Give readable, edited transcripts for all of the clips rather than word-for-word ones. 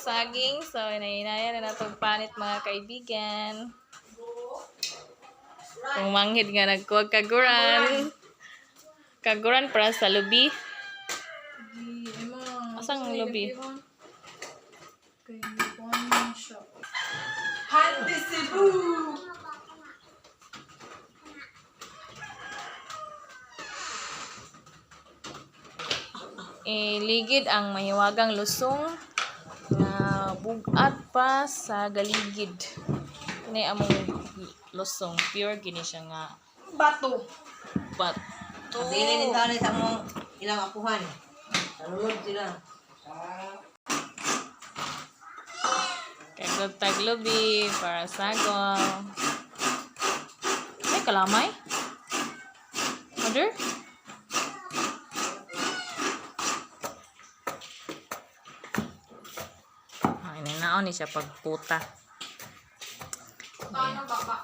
saging. So, inahinaya na natong panit, mga kaibigan. Kung manghid nga nagkuwag kaguran. Kaguran para sa lubi. Di, ema. Asang lubi? Kay kuan siya. Handy Cebu! Iligid ang mahiwagang lusong nga bugat pa sa galigid. Kini among lusong pure gini siya nga Bato. bato. Dili ni taon sa among ilang apuhan. Nalulod sila. Kagod taglubi para sagol. May kalamay? Mother? Ay, ninaon ni siya pagputa. Paano baba?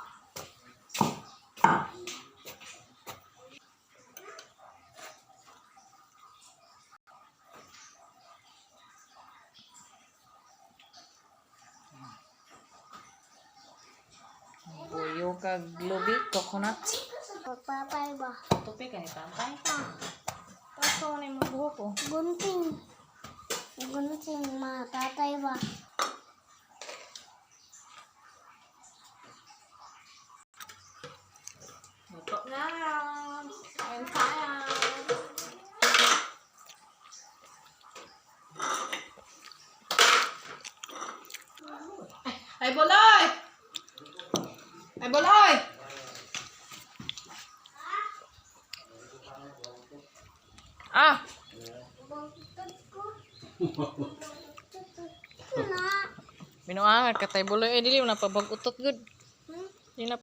Buyo kag lubi, coconut. Pagpapay ba? Tupi ka ni tatay. Tato na yung buhok ko. Gunting. Gunting mga tatay ba? Luto na. Kain tayo. Ay, boloy! Ay, boloy! Ah! Na. Binuangat ka tayo buloy. Eh, dili mo na pabag-utot gud. Di na